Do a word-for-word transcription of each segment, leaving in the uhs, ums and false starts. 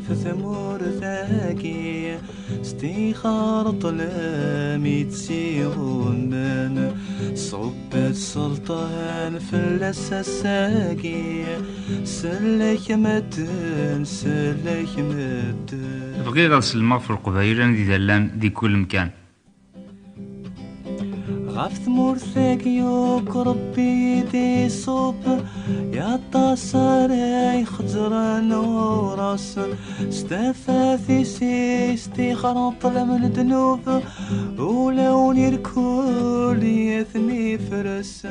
Tmurt-agi s tixer ṭṭlam i tt-iɣummen, ṣubbet sselṭan fell-as ass-agi, sellek medden, sellek medden. Bɣiɣ ad sellmeɣ ɣef Leqbayel anida llan di kul mkan. Ɣef tmurt-agi akk Ṛebbi i d-iṣubb, i aṭas ara ixezzren ɣur-s. S tafat-is i s-tixer ṭṭlam n ddnub, ulawen irkul i ten-ifres.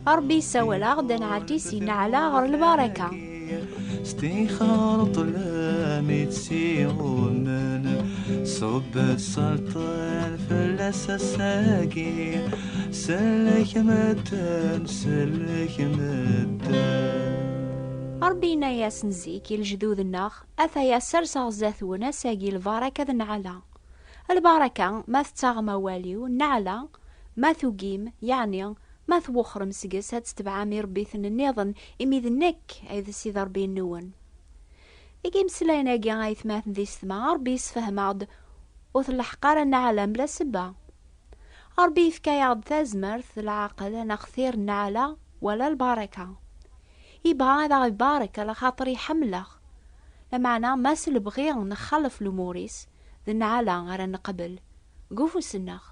Ṛebbi yessawal-aɣ-d ad nɛeddi si nneɛla ɣer lbaraka. S tixer ṭṭlam i tt-iɣummen, ṣubbet sselṭan fell-as ass-agi, sellek medden, sellek medden. Ṛebbi yenna-yasen zik i lejdud-nneɣ, ataya serseɣ zdat-wen ass-agi lbaraka d nneɛla. Lbaraka, ma tettaɣem awal-iw, nneɛla, ma tugim, yeɛni ma twexxrem seg-s ad tetbeɛem irebbiten nniḍen, imi d nekk ay d Sidi Ṛebbi-nwen. Deg imeslayen-agi, aytmaten d yessetma, Ṛebbi yessefhem-aɣ-d ur tleḥḥeq ara nneɛla mebla ssebba. Ṛebbi yefka-yaɣ-d tazmert d leɛqel ad nextir nneɛla wala lbaraka. Yebɣa ad aɣ-ibarek alaxaṭer iḥemmel-aɣ. Lameɛna ma s lebɣi nxalef lumuṛ-is, d nneɛla ara neqbel deg ufus-nneɣ.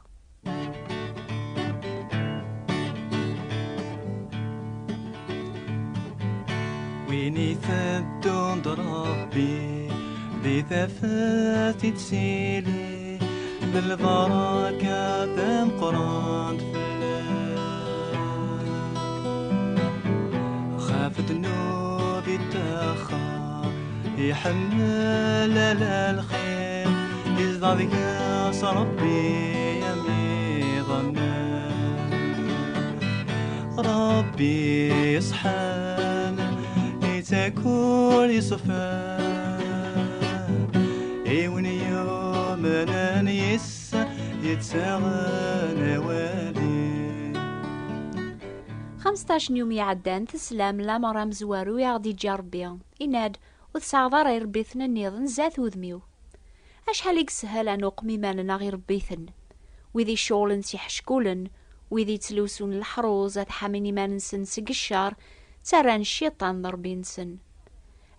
Win iteddun d Ṛebbi, di tafat i d-tili, d lbaraka tameqqrant fell-as. Xaf ddnub ittaxxa, iḥemmel ala lxir, izdeɣ deg-s Ṛebbi am iḍanen. Ṛebbi iṣeḥḥan, ittak ul iṣefan, i win yumnen yis-s, yettaɣen awal-is. Xemseṭṭac n yum iɛeddan, teslam lamer amezwaru i aɣ-d-iǧǧa Ṛebbi. Yenna-d, ur tesɛiḍ ara irebbiten nniḍen zdat wudem-iw. Acḥal i yeshel ad nuqem iman-nneɣ irebbiten. Wid iceɣlen s iḥeckulen, wid yettlusun leḥruz ad ḥamin iman-nsen seg ccer, ttarran cciṭan d Ṛebbi-nsen.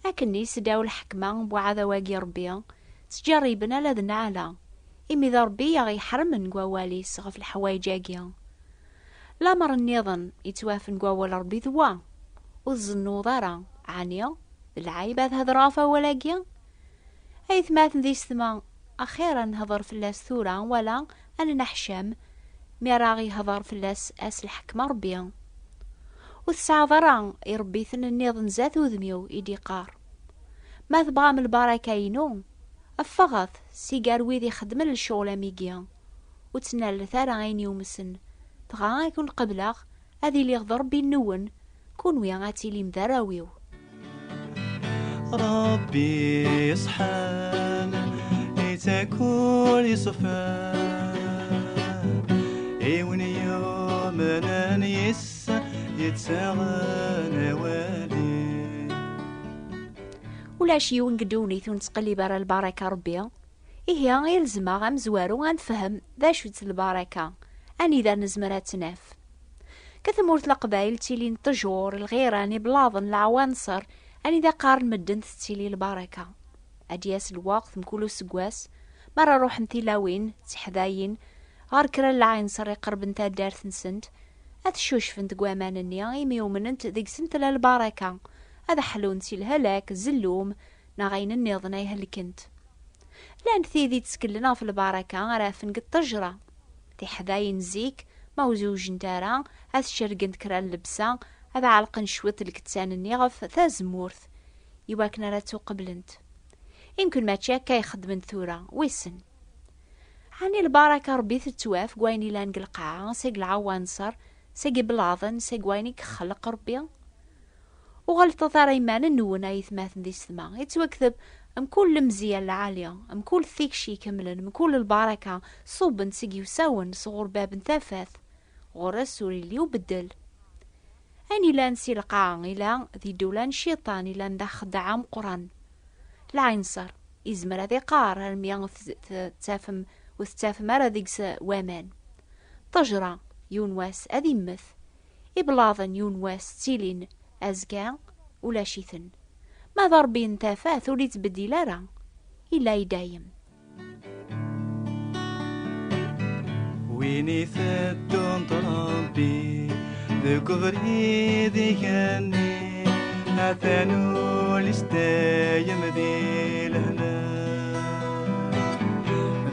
Akken i seddaw lḥekma n uɛdaw-agi Ṛebbi, ttǧerriben ala d nneɛla, imi d Ṛebbi i aɣ-iḥermen deg wawal-is ɣef leḥwayeǧ-agi. Lamer nniḍen yettwafen deg wawal Ṛebbi d wa, ur tzennuḍ ara, ɛni d lɛayb ad hedreɣ ɣef wawal-agi? Aytmaten d yessetma, axir ad nehder fell-as tura wala ad neneḥcam mi ara ɣ-ihder fell-as ass lḥekma Ṛebbi. Ur tesɛiḍ ara irebbiten nniḍen zdat udem-iw, i d-iqqar. Ma tebɣam lbaraka-inu, ffɣet si gar wid ixeddmen lecɣel am igi. Ur ttnalet ara ayen yumsen, dɣa ad ken-qebleɣ, ad iliɣ d Ṛebbi-nwen, kunwi ad tilim d arraw-iw. Ṛebbi iṣeḥḥan, ittak ul iṣefan, i win yumnen yis-s, yettaɣen awal-is. Ulac yiwen deg ddunit ur nettqellib ara lbaraka Ṛebbi. Ihi, ilzem-aɣ amezwaru ad nefhem d acu-tt lbaraka, anida nezmer ad tt-naf. Deg tmurt n Leqbayel ttilin ṭṭjur, lɣiran, iblaḍen, leɛwanṣer, anida qqaren medden tettili lbaraka. Ad d-yas lweqt mkul useggas, mi ara ruḥen tilawin, d teḥdayin, ɣer kra n lɛinṣer iqerben taddart-nsent, ad ccucfent deg waman-nni imi umnent deg-sent tella lbaraka, ad ḥlunt si lhalak, zellum, neɣ ayen nniḍen ay helkent. Llant tid i tteklen ɣef lbaraka ara afen deg ṭṭejra. Tiḥdayin zik, ma ur zewjent ara, ad cergent kra n llebsa, ad ɛelqen cwiṭ lkettan-nni ɣef tazemmurt, iwakken ara ttuqeblent. Imken mačči akka i xeddment tura, wissen. Ɛni lbaraka Ṛebbi tettwaf deg wayen ilan deg lqaɛa, seg lɛawanṣer, seg iblaḍen, seg wayen i ixelleq Ṛebbi? Ur ɣelṭet ara iman-nwen, ay atmaten d yessetma. Yettwakteb mkul lemzeyya lɛali, mkul tikci ikemlen, mkul lbaraka ṣubben seg iwsawen sɣur bab n tafat. Ɣur-s ur illi ubeddel. Ayen ilan si lqaɛa ila di ddula n cciṭan ilan d axeddaɛ ameqqran. Lɛinṣer, izmer ad iqqar armi ur t-, t-, tettafem, ur tettafem ara deg-s waman. Ṭṭejra, yiwen wass ad immet. Iblaḍen, yiwen wass ttilin, azekka ulac-iten. Ma d Ṛebbi n tafat, ur ittbeddil ara, illa i dayem. Win iteddun d Ṛebbi deg ubrid igenni, atan ul-is dayem di lehna.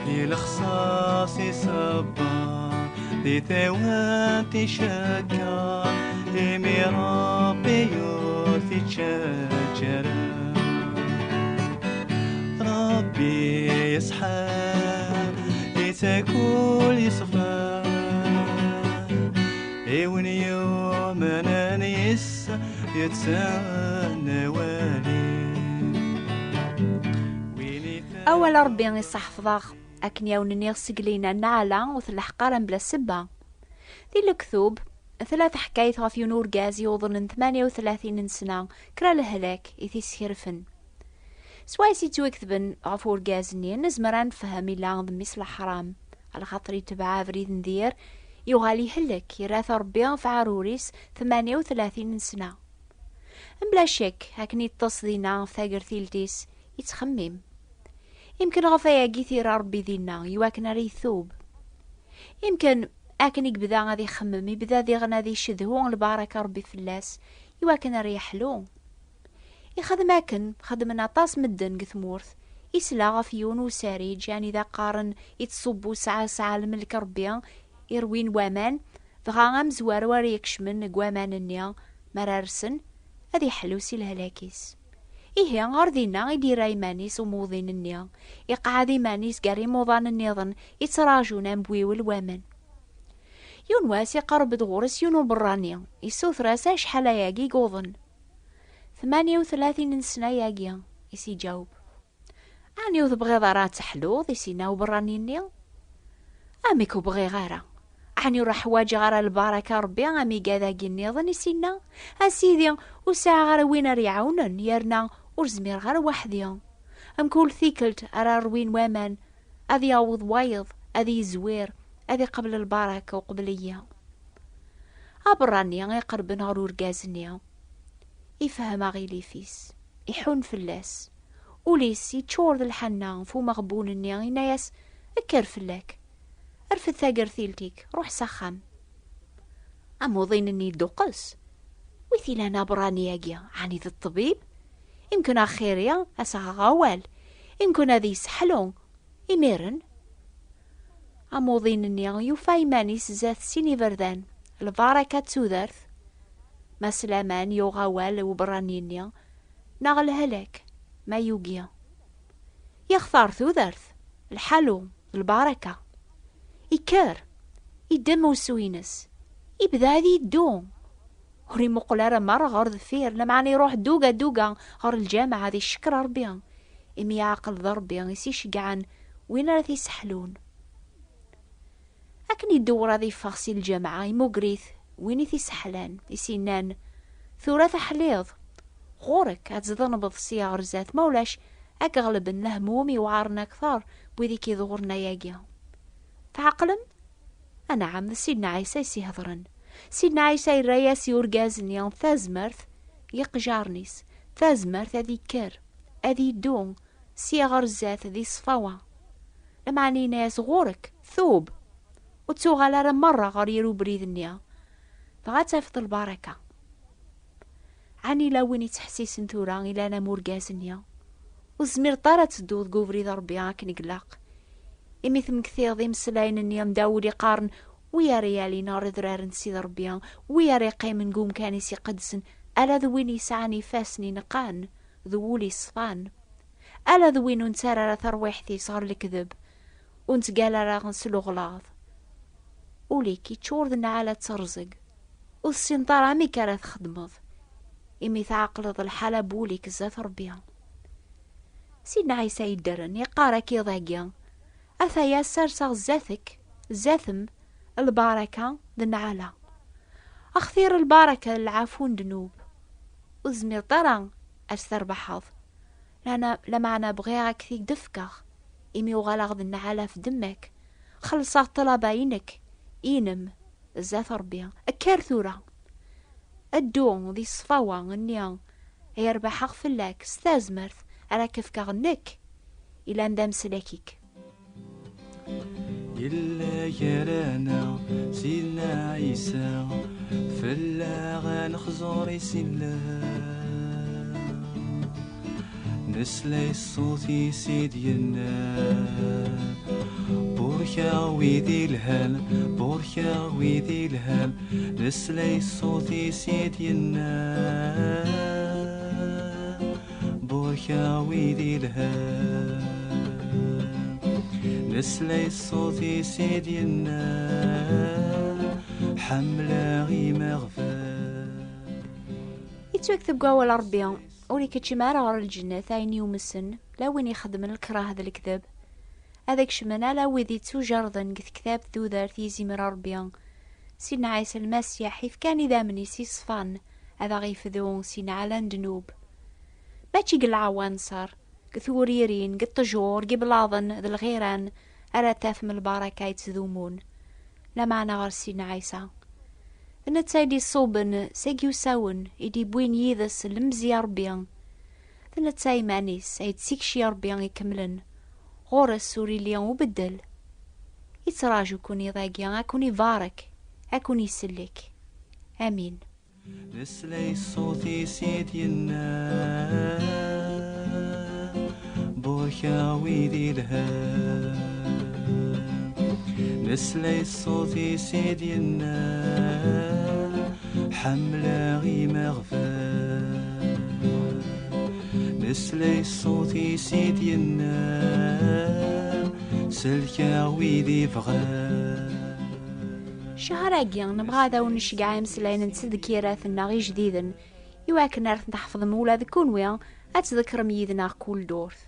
Di lexṣaṣ iṣebber, di tawant icekkeṛ, imi Ṛebbi ur t-ittcaǧǧar. Ṛebbi yeṣḥa, ittak ul yeṣfa. I win yumnen yes-s, yettnawali. Awal Ṛebbi iseḥfeḍ-aɣ, akken i awen-nniɣ seg lina nneɛla ur tleḥḥeq ara mebla ssebba. Di lektub, tella teḥkayt ɣef yiwen urgaz yuḍnen tmanya u tlatin n sna, kra lehlak i t-iskerfen. Swayes i ttwaketben ɣef urgaz-nni, nezmer ad nefhem illa d mmi-s leḥram, alaxaṭer itbeɛ abrid n dir, yuɣal ihellek, irra-t Ṛebbi ɣef aɛrur-is tmanya u tlatin n sna. Mebla ccek, akken iṭṭes dinna ɣef tagertilt-is, ittxemmim. Imken ɣef ayagi i t-irra Ṛebbi dinna, iwakken ara itub. Imken akken i yebda ad ixemmem, ibda diɣen ad icedhu lbaraka Ṛebbi fell-as, iwakken ara yeḥlu. Ixdem akken xedmen aṭas medden deg tmurt. Isla ɣef yiwen usariǧ, anida qqaren ittṣubbu sɛa sɛa lmelk Ṛebbi, irwin waman, dɣa amezwaru ara ikecmen deg waman-nni, mi ara rsen, ad iḥlu si lehlak-is. Ihi, ɣer dinna i d-irra iman-is umuḍin-nni, iqɛed iman-is gar imuḍan nniḍen ittraǧun ambiwel waman. Yiwen wass, iqerreb-d ɣur-s yiwen uberrani, issuter-as acḥal ayagi i yuḍen. Tmanya u tlatin n sna-yagi, i s-iǧaweb. Ɛni ur tebɣiḍ ara ad teḥluḍ, i s-inna uberrani-nni? Amek ur bɣiɣ ara? Ɛni ur ḥwaǧeɣ ara lbaraka Ṛebbi am igad-agi nniḍen, i s-inna? A Sidi, ur sɛiɣ ara win ara iɛawnen, yerna ur zmireɣ ara weḥd-i. Mkul tikkelt ara rwin waman, ad yaweḍ wayeḍ, ad yezwir, ad iqbel lbaraka uqbel-iyi. Aberrani iqerben ɣer urgaz-nni, ifhem aɣilif-is, iḥun fell-as. Ul-is yeččur d lḥanna ɣef umeɣbun-nni, yenna-yas: "Kker fell-ak, rfed tagertilt-ik, ruḥ s axxam." Amuḍin-nni yedduqqes. "Wi t-ilan aberrani-agi? Ɛni d ṭṭbib? Imken axir-i as-aɣeɣ awal. Imken ad yesseḥlu." Imiren, amuḍin-nni yufa iman-is zdat sin iberdan, lbaraka d tudert. Ma s laman yuɣ awal uberrani-nni, neɣ lehlak, ma yugi. Yextar tudert, lḥalu, d lbaraka. Ikker, iddem usu-ines, ibda ad iddu. Ur imuqel ara merra ɣer deffir, lameɛna iruḥ duga duga ɣer lǧameɛ ad icekkeṛ Ṛebbi, imi iɛqel d Ṛebbi i s-iceggɛen win ara t-iseḥlun. Akken idewwer ad iffeɣ si lǧameɛ, imuger-it win i t-iseḥlan, i s-innan: "Tura teḥliḍ, ɣur-k ad tḍenbeḍ sya ɣer zdat, ma ulac ad k-ɣelben lehmum iweɛren akteṛ n wid i k-iḍuren ayagi. Tɛeqlem?" Anɛam, d Sidna Ɛisa i s-ihedṛen. Sidna Ɛisa yerra-yas i urgaz-nni tazmert i iqejjaren-is, tazmert ad ikker, ad iddu, sya ɣer zdat di ṣṣfawa. Lameɛna yenna-yas: "Ɣur-k, tub, ur ttuɣal ara merra ɣer yir ubrid-nni, dɣa ad tafeḍ lbaraka." Ɛni la win ittḥessisen tura ilan am urgaz-nni? Ur tezmireḍ ara ad tedduḍ deg ubrid n Ṛebbi akken i ilaq, imi temmektiḍ imeslayen-nni am Dawed iqqaren: "Wi ara yalin ɣer adrar n Sidi Ṛebbi, wi ara yeqqimen deg umkan-is iqedsen, ala d win yesɛan ifassen ineqqan d wul iṣfan, ala d win ur nettarra ara tarwiḥt-is ɣer lekdeb, ur nettgal ara s leɣlaḍ." Ul-ik yeččur d nneɛla d terẓeg, ur tessineḍ ara amek ara txedmeḍ, imi tɛeqleḍ lḥala n wul-ik zdat Ṛebbi. Sidna Ɛisa yeddren, yeqqar akka iḍ-agi: "Ataya sserseɣ zdat-k, zdat-m, lbaraka d nneɛla. Axtir lbaraka d lɛafu n ddnub, ur tezmireḍ ara ad s-terbeḥeḍ. Lameɛna bɣiɣ ad k-t-id-fkeɣ, imi uɣaleɣ d nneɛl ɣef ddemma-k. Xellṣeɣ ṭṭlaba-inek, inem, zdat Ṛebbi. Kker tura, ddu di ṣṣfawa-nni ay rebḥeɣ fell-ak s tazmert ara k-fkeɣ nekk, ilan d ameslak-ik. Yella gar-aneɣ Sidna Ɛisa, fell-aɣ ad nexẓur i s-illa. Nesla i ṣṣut-is i d-yenna, burkeɣ wid ilhan, burkeɣ wid ilhan. Nesla i ṣṣut-is i d-yenna, burkeɣ wid ilhan. Nesla i ṣṣut-is i d-yenna, ḥemmleɣ imeɣban. Yettwakteb deg wawal n Ṛebbi, ur ikeččem ara ɣer lǧennet ayen yumsen, la win ixeddmen lekrah d lekdeb. Ad kecmen ala wid yettujerden deg tektabt tudert i yizimer n Ṛebbi. Sidna Ɛisa Lmasiḥ ifkan idammen-is iṣfan ad aɣ-yefdu si nneɛla n ddnub. Mačči deg leɛwanṣer, deg twuririn, deg ṭṭjur, deg iblaḍen d lɣiran ara tafem lbaraka yettdumun, lameɛna ɣer Sidna Ɛisa. D netta i d-iṣuben seg iwsawen i d-iwwin yid-s lemzeyya n Ṛebbi. D netta iman-is ay d tikci n Ṛebbi ikemlen, ɣur-s ur illi ubeddel. Ittraǧu-ken iḍ-agi ad ken-ibarek, ad ken-isellek. Amin. Nesla i ṣṣut-is i d-yenna, burkeɣ wid ilhan. Nesla i ṣṣut-is i d-yenna, ḥemmleɣ imeɣban. Nesla i ṣṣut-is i d-yenna, selkeɣ wid ibɣan. Ccehṛ-agi, nebɣa ad awen-nceggeɛ imeslayen n tdekkirat-nneɣ ijdiden, iwakken ar ten-tḥefḍem ula d kunwi, ad tḍekrem yid-neɣ kul ddurt.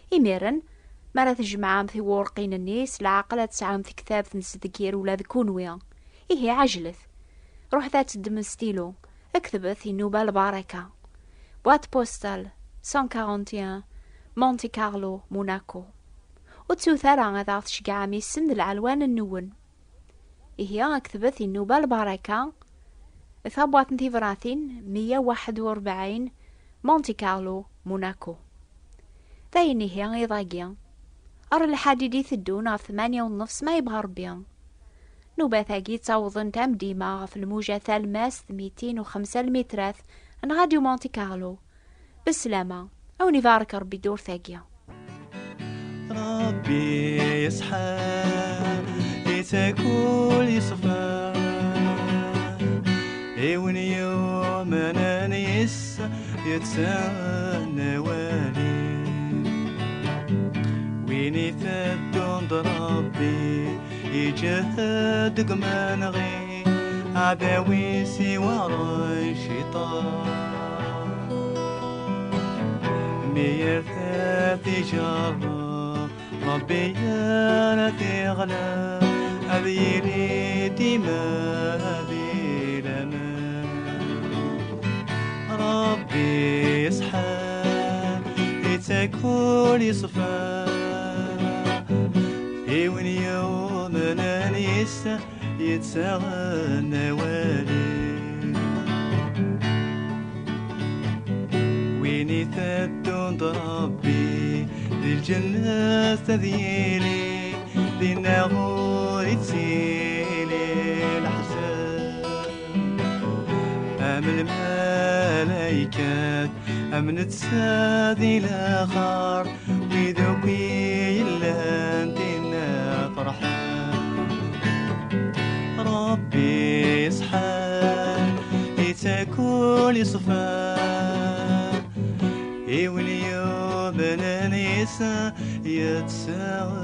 Imiren, mi ara tjemɛem tiwurqin-nni, s leɛqel ad tesɛum tektabt n tdekkir ula d kunwi. Ihi, ɛejlet. Ruḥet ad teddmem stylo, ktbet i nnuba lbaraka. Boîte postale cent quarante et un, Monte Carlo, Monaco. Ur ttut ara ad aɣ-tceggɛem isem d lɛelwan-nwen. Ihi, ktbet i nnuba lbaraka, tabwaṭ n tibratin meyya u waḥed u rebɛin, Monte Carlo, Monaco. D ayen ihi iḍ-agi. Ar lḥadid iteddun ɣef tmanya u nnefs ma yebɣa Ṛebbi. Nnubat-agi ttawḍent am dima ɣef lmuja talmast mitin u xemsa lmitrat n Radio Monte Carlo. Beslama, a wen-ibarek Ṛebbi ddurt-agi. Ṛebbi yeṣḥa, ittak ul yeṣfa. I win yumnen yes-s yettnawali. Win iteddun d Ṛebbi iǧehhed deg umenɣi, aɛdaw-is iweɛṛen ciṭan. Mi yerta tijerra, Ṛebbi ara tiɣla, ad yili dima di laman. Ṛebbi yeṣḥa, ittak ul yeṣfa. I win yumnen yes-s yettnawali. Win iteddun d Ṛebbi, di lǧennet ad yili, dinna ur ittili leḥzen. Am lmalaykat, am netta di lexar, wid akk i yellan dinna ferḥen. Ṛebbi yeṣḥa, ittak ul yeṣfa. I win yumnen yes-s yettnawali.